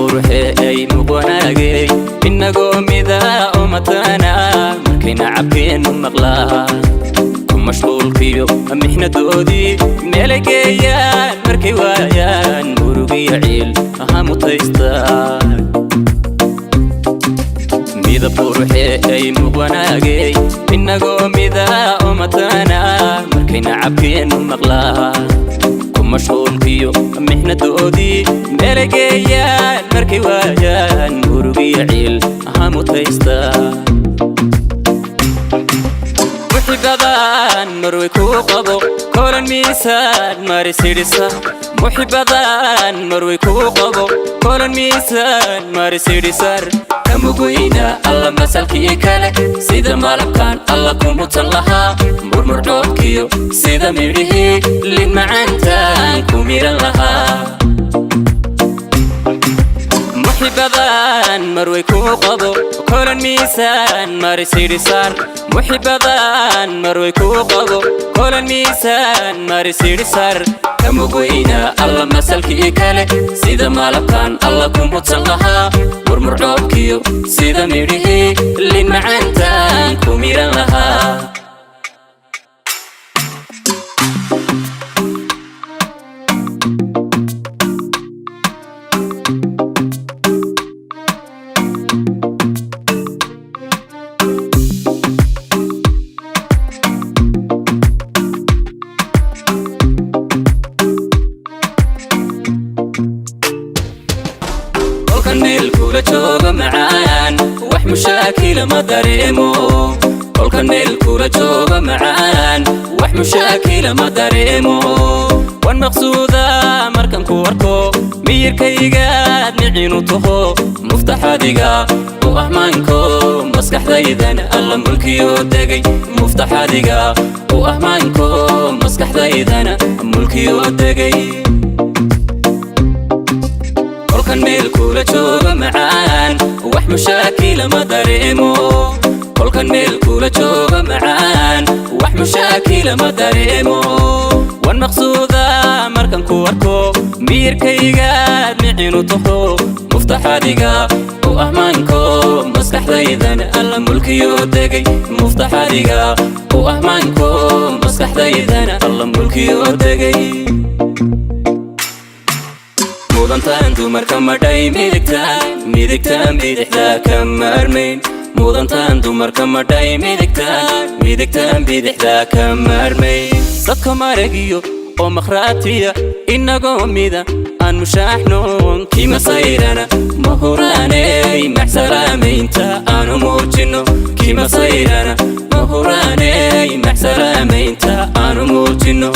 Quruxee muuq wanaagay, inagoo mida oo matana, markayna cabkeenu maqlaa ku mashquulkiyo mixnadoodii meelay geeyaan, markay waayaan murugiyo ciil aha mutaystaa. Midab quruxee ay muuq wanaagay, inagoo mida oo matana, markayna cabkeenu maqlaa ku mashquulkiyo mixnadoodii meelay geeyaan, markay waayaan murugiyo ciil aha mutaystaa. Muxibadan marway kuu qabo kolan miisaan marisidhisa, muxibadan marway kuu qabo kolan miisaan marisidhisar, kamugweyna alla masalkii kale, sida malabkan alla ku mutan lahaa, murmurdhoobkiyo sida midhihii lin macaantaan ku miran lahaa. Muxibadan marway kuu qabo kolan miisaan marisidhisar, muxibadan marway kuu qabo kolan miisaan marisidhisar, kamugweyna alla masalkii kale, sida malabkan alla ku mutan lahaa, murmurdhoobkiyo sida midhihii lin macaantaan ku miran lahaa. Kolkan meel kula jooga macaan, wax mushaakila ma dareemo. Kolkan meel kula jooga macaan, wax mushaakila ma dareemo. Wan maqsuuda markan ku arko, miyirkaygaad micinu taho, muftaxadiga u ahmaanko, maskaxdaydan alla mulkiyo degay. Muftaxadiga u ahmaanko, maskaxdaydana mulkiyo degay. Kolkan meel kula jooga macaan, wax mushaakila ma dareemo. Kolkan meel kula jooga macaan, wax mushaakila ma dareemo. Wan maqsuuda markan ku arko, miyirkaygaad micinu taho, muftaxadiga u ahmaanko, maskaxdaydan alla mulkiyo degay. Muftaxadiga u ahmaanko, maskaxdaydana alla mulkiyo degay. Mudantaan dumarka madhay midigtaan, midigtaan bidixdaa ka maarmayn. Mudantaan dumarka madhay midigtaan, midigtaan bidixdaa ka maarmayn. Dadka maragiyo oo makhraatiya, inagoo mida aan mushaaxnoon, kimasayrana ma huraaney maxsalaamaynta aanu muujino, kimasayrana ma huraaney maxsalaamaynta aanu muujino.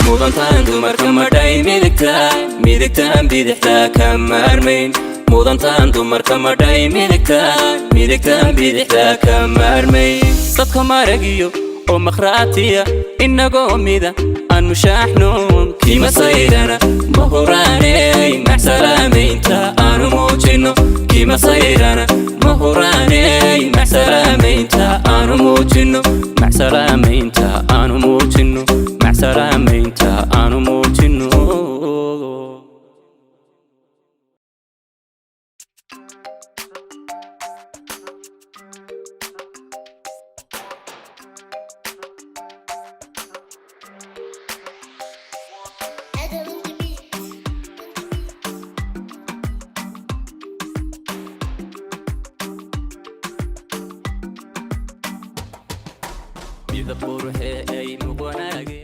Mudantaan dumarka madhay midigtaan, midigtaan bidixdaa ka maarmayn. Mudantaan dumarka madhay midigtaan, midigtaan bidixdaa ka maarmayn. Dadka maragiyo oo makhraatiya, inagoo mida aan mushaaxnoon, kimasayrana ma huraaney maxsalaamaynta aanu muujino, kimasayrana ma huraaney maxsalaamaynta aanu muujino, maxsalaamaynta aanu muujino, maxsalaamaynta aanu muujino. Adam in the beat. Midab quruxee ay muuq wanaagay.